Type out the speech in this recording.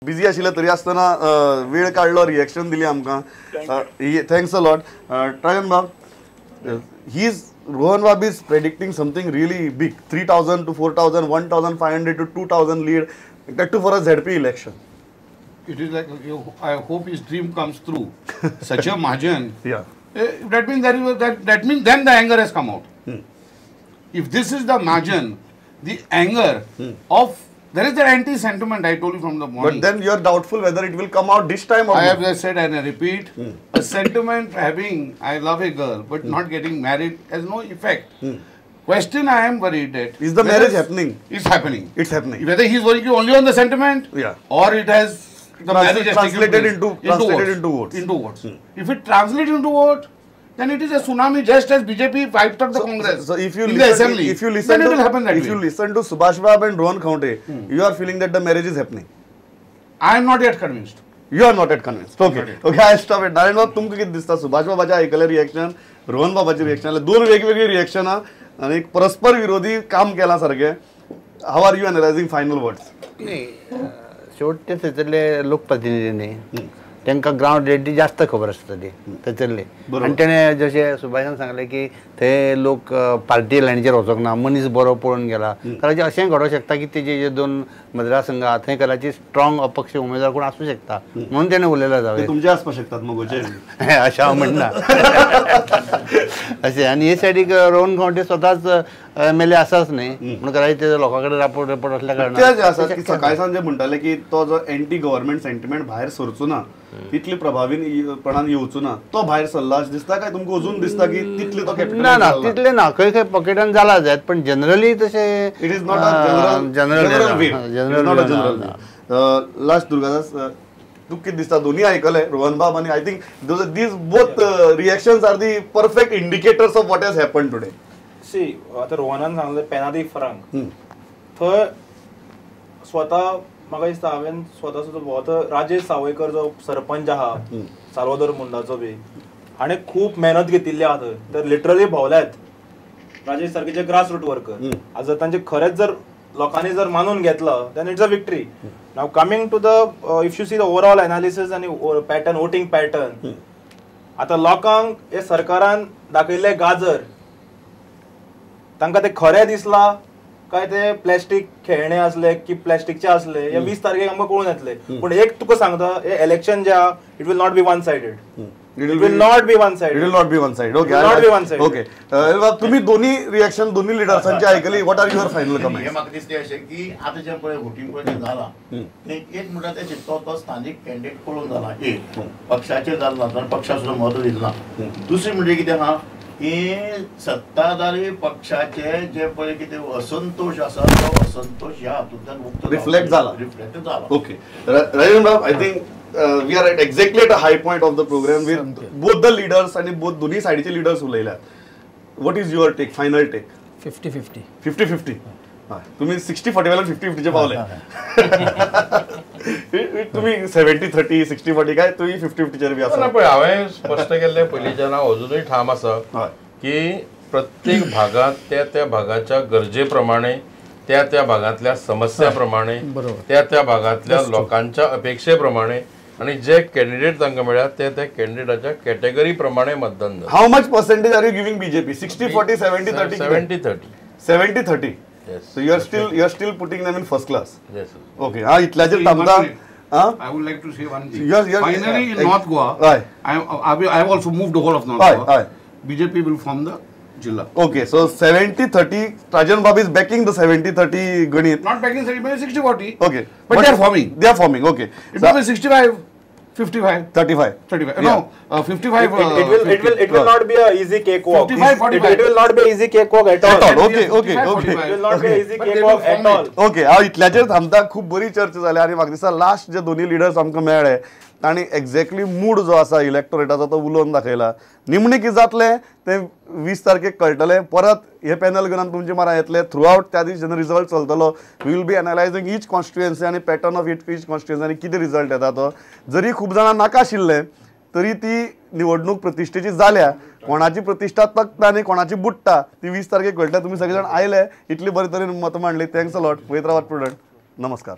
Busy आशिल्ले तरी आसतना वेळ काडलो, रिएक्शन दिली आमकां. Thanks a lot. Trajan Bab, he is Rohan Bab is predicting something really big, 3,000 to 4,000, 1,500 to 2,000 lead, that too for a ZP election. It is like, I hope his dream comes through. Such a margin. Yeah. That means that means then the anger has come out. If this is the margin, the anger of, there is the anti-sentiment I told you from the morning. But then you are doubtful whether it will come out this time or I not. Have just said and I repeat, a sentiment having, I love a girl, but not getting married has no effect. Question I am worried that... Is the marriage happening? It's happening. It's happening. Whether he is working only on the sentiment, or it has... The marriage has translated into votes. Into votes. If it translates into vote, then it is a tsunami, just as BJP wiped out the Congress. So if you in listen, the assembly, if you listen, then it will happen that if way. You listen to Subhash Bab and Rohan Khaunte, you are feeling that the marriage is happening. I am not yet convinced. You are not yet convinced. Okay. Okay, I stop it. Narayan Bab, तुमकां कितें दिसता? Subhash बाबाचे आयकले reaction, Rohan बाबाचे reaction, दोन वेगवेगळी reaction आनी परस्पर विरोधी काम केला सारखे. How are you analysing final words? नाही, शेवट ते थंयसरले लोकप्रतिनिधी न्ही, तांकां ग्रावंड रियलिटी जास्त खबर आसता ती थंयसरली. आनी तेणें जशें सुभाषान सांगलें की थंय लोक पार्टी लायनीचेर वचोंक ना, मनीस बरो पळोवन गेला. कदाचित अशेंय घडोवंक शकता की तेजे जे दोन मतदारसंघ आहा थंय कदाचित स्ट्रॉंग अपक्ष उमेदवार कोण आसूं शकता म्हणून तेणें उलयला जावं. तुमचे आसपाक शकतात मगोचे अशें हांव म्हणना अशें. आनी हे सायडीक रोहन खंवटे स्वताच एम एल ए आसाच न्ही, म्हणून कदाचित ते लोकां कडेन रापोर्ट रिपोर्ट असल्या कारणान ते जे आसा की सकाळी सांजे म्हणटाले की तो जो एंटी गव्हर्मेंट सेंटिमेंट भायर सरचो ना, तितली प्रभावीपणान येवचो ना, तो भायर सरला अशें दिसता काय तुमकां अजून दिसता की तितले तो कॅपिटल ना? ना, तितले ना, खंय खंय पॉकेटान जाला जायत, पण जनरली तशें it is not a general way, not a general. Last Durgadas, तुका कितें दिसता? दोन्ही आयकले रोहन बाब आनी I think these both reactions are the perfect indicators of what has happen today. See, आतां रोहनान सांगलें पेनादी फ्रांक, थंय स्वता म्हाका दिसता हांवें स्वता सुद्दां भोंवता. राजेश सावयकर जो सरपंच आहा साल्वादोर मुंडाचो बी, हाणें खूब मेहनत घेतिल्ली आहा थंय, तर लिटरली भोंवल्यात राजेश सारके जे ग्रास रूट वर्कर. आज जर तांचे खरेंच जर लोकांनी जर मानून घेतलं then it's a victory. Now coming to the if you see the overall analysis आनी पॅटर्न, वोटींग पॅटर्न, आतां लोकांक हे सरकारान दाखयल्ले गाजर तांकां ते खरें दिसलां काय ते प्लॅस्टीक खेळणे असले की प्लॅस्टिकचे असले, हे 20 तारखेक आमकां कळून येतले. पूण एक तुका सांगता, हे इलेक्शन जे आहा it will not be one sided. It will not be one sided. It will not be one sided. Okay, not be one sided. Okay, तुम्ही दोन्ही रिएक्शन दोन्ही लिडर्सांचे ऐकली, what are your final comments? हे म्हाका दिसता अशें की आतां जें पळय वोटींग पळय जाला, एक म्हणटा तें तो तो स्थानीक कॅन्डिडेट पळोवन जाला, एक पक्षाचेर जालें ना, पक्षाक सुद्दां म्हत्व दिलें ना. दुसरें म्हणजे कितें आहा की सत्ताधारी पक्षाचे जे पळय कितें असंतोष आसा तो असंतोष ह्या हातूंतल्यान मुक्त रिफ्लेक्ट जाला, रिफ्लेक्ट जाला. Okay Rajan Bab, I think we are at exactly at a high point of the programme with both the leaders आनी बोथ दोन्ही सायडीचे leaders उलयल्यात. What is your take, final take? 50-50. 50-50. तुम्ही 60-40 वेल्यान 50-50 पावले. तुम्ही 70-30, 60-40 काय तुम्ही 50-50 बी आसा? पळय, हांवें स्पश्ट केल्लें पयलींच्यान, हांव अजुनूय ठाम आसा की प्रत्येक भागांत त्या त्या भागाच्या गरजे प्रमाणे, त्या त्या भागांतल्या समस्या प्रमाणे, त्या त्या भागांतल्या लोकांच्या अपेक्षे प्रमाणे आणि जे कॅन्डिडेट तांकां मेळ्ळ्या ते त्या कॅन्डिडेटाच्या कॅटेगरी प्रमाणे मतदान जाता. How much percentage are you giving BJP? 60-40, 70-30? 70-30. 70-30. Yes. So you are still putting them in first class. Yes. Okay. हा इतल्याचेर थांबता. I would like to say one thing. Finally, in North Goa, I have also moved the whole of North Goa. BJP will form the Jilla. Okay, so 70-30, Rajan Bab is backing the 70-30 ganit. Not backing 70, 60-40. Okay. But they are forming. They are forming, okay. It will be 65, 55. 35. 35. No, 55. It will not be a easy cakewalk. 55, 45. It will not be easy cakewalk at all. At all. Okay, okay, okay. It will not be easy cakewalk at all. Okay, हांव इतल्याचेर थांबता. खूब बरी चर्चा जाली आनी म्हाका दिसता last जे दोन्ही लिडर्स आमकां मेळ्ळे तांणी एक्झॅक्टली मूड जो आसा इलेक्टोरेटाचो तो उलोवन दाखयला. निमणें कितें जातलें तें 20 तारखेक कळटलें. परत हे पॅनल घेवन आमी तुमचे मारा येतले थ्रू आवट. त्या दीस जेन्ना रिजल्ट चलतलो we will be analysing each constituency आनी पॅटर्न ऑफ इच कॉन्स्टिट्युएन्सी आनी कितें रिजल्ट येता तो. जरी खूब जाणां नाका आशिल्लें तरी ती निवडणूक प्रतिश्ठेची जाल्या. कोणाची प्रतिश्ठा तकता आनी कोणाची बुडटा ती 20 तारखेक कळटलें. तुमी सगळे जाण आयले, इतली बरे तरेन मतां मांडली. Thanks a lot. पळयत रावात प्रुडंट. नमस्कार.